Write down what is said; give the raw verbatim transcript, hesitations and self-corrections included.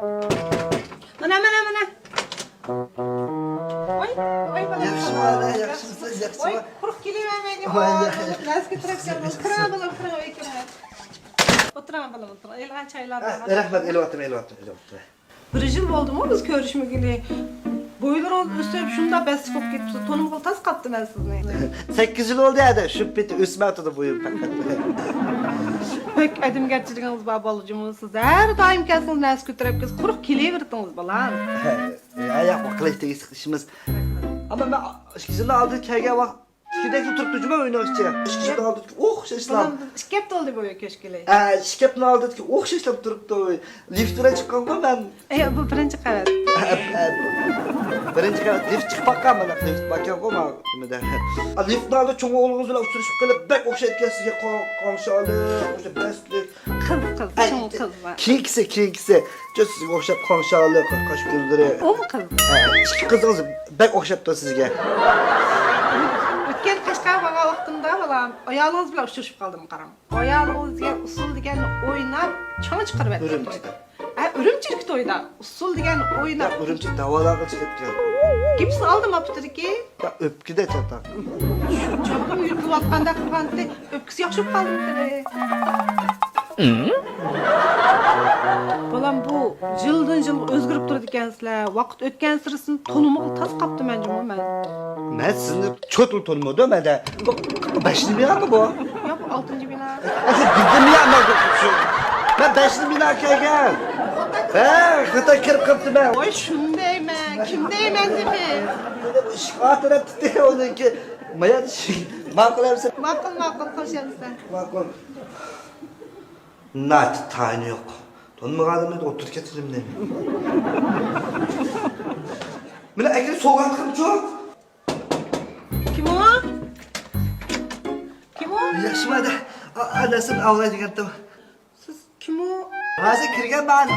مانا، مانا، مانا. ۋاي، ۋاي، بالا. ياخشىمۇ، ئانا، ياخشىمۇسىز، ياخشىمۇ؟ ۋاي، قۇرۇق كېلىۋەرمەيدۇ. ۋاي، ياخشى. نەرسە كۆتۈرۈپ كەلدىڭىز. كىرىڭ، بالام، كىرىڭ، ئۆيگە كىرىڭ. ئولتۇرۇڭ، بالام، ئولتۇرۇڭ. ئېلىڭ، چايلار. ھە، رەھمەت، ئېلىۋاتىمەن، ئېلىۋاتىمەن، ئېلىۋاتىمەن. بىر يىل بولدىمۇ بىز كۆرۈشمىگىلى. بويلىرىڭىز ئۆسۈپ، شۇنداق بەستلىك بولۇپ كېتىپسىز. تونۇمىغىلى تاس قاپتۇ مەن سىزنى. سەككىز يىل بولدى ھەدە، شۇ پېتى ئۆسمەي تۇردى بويۇم پەقەت. بەك ئادەمگەرچىلىكىڭىز بار بالىجىمۇ سىز. ھەر دائىم كەلسىڭىز نەرسە كۆتۈرۈپ كېلىسىز. قۇرۇق كېلىۋېرىتىڭىز، بالام. ھە، ھە، ياق، قىلىش تېگىشلىق ئىشىمىز. ئەمما مەن ئىككى يىلدىن ئالدىن كەلگەن ۋاقىت ئىككىدەكلا تۇرۇپتۇ جۇمۇ ئۆينىڭ ئىچى. ئىككى يىلدىن ئالدىن ئوخشاشلا. بالام، ئىككى ھەپتە بولدى بۇ كۆچكىلى. ھە، ئىككى ھەپتىنىڭ ئالدىدىكى ئوخشاشلا تۇرۇپتۇ. لىفت بىلەن چىققانغۇ مەن. ئە، بۇ بىرىنچى قەۋەت. بىرىنچى قەۋەت لىفت چىقىپ باققان مانا، لىفت باركەنغۇ مانا نېمىدە. لىفتنىڭ ئالدىدا چوڭ ئوغلىڭىز بىلەن ئۇچرىشىپ قېلىپ، بەك ئوخشايدىكەن سىزگە، قاڭ-، قاڭشالىق، ئوشۇ بەستلىك. قىز، قىز، ئەي، چوڭ قىز بار. كېيىنكىسى، كېيىنكىسى. چۆ سىزگە ئوخشاپ قاڭشالىق، قاش كۆزلىرى. ئۇمۇ قىز. ھە، ئىككى قىزىڭىز بەك ئوخشاپتۇ سىزگە. ئۆتكەن قەشقەر بارغان ۋاقتىمدا، بالام، ئايالىڭىز بىلەن ئۇچرىشىپ قالدىم، قاراڭ. ئايالىڭىز دېگەن ئۇسسۇل دېگەننى ئويناپ، چاڭ چىقىرىۋەتتى تويدا. ئۈرۈمچىدە. ھە، ئۈرۈمچىدىكى تويدا. ئۇسسۇل دېگەن ئويناپ. ياق، ئۈرۈمچى داۋالارغا چىقىپتىكەن. گىپسنى ئالدىم ئاپتىدىكى. ياق، ئۆپكىدە چاتاق. چوقۇم يۇتۇلۇۋاتقاندەك قىلغانتى. ئۆپكىسى ياخشى بولۇپ قالدىمۇ تېخى؟ بالام، بۇ يىلدىن يىلغا ئۆزگىرىپ تۇرىدىكەنسىلەر. ۋاقىت ئۆتكەنسېرىسىن تونۇمىغىلى تاس قاپتىمەن جۇمۇ مەن. مەن سىزنى چوتلا تونۇمىدىم ھەدە. بۇ بەشىنچى بىنامۇ بۇ؟ ياق، بۇ ئالتىنچى بىنا. ئەسلى بىزدىن بىنا مەن شۇ. مەن بەشىنچى بىنا كەلگەن. ھە، خاتا كىرىپ قاپتىمەن. ۋاي، شۇندايمەن. كىم دەيمەن تېخى؟ ئىشىك ئارقا تەرەپتە ئۇنىڭكى. مايا ماقۇل ئەمسە. ماقۇل، ماقۇل، خوش ئەمسە. ماقۇل. ناھايىتى تايىنى يوق. تونۇمىغان ئادەملەر ئوتتۇرىدا كەتسە نېمە دەيمەن؟ مانا ئەكىرىپ سوۋغات قىلىپچۇ. كىم ئۇ؟ كىم ئۇ؟ ياخشىمۇ ھەدە؟ ئا-، ئانىسىنى ئاۋۇلاي دېگەنتىم. سىز كىم ئۇ؟ ھازىر كىرگەنمەن.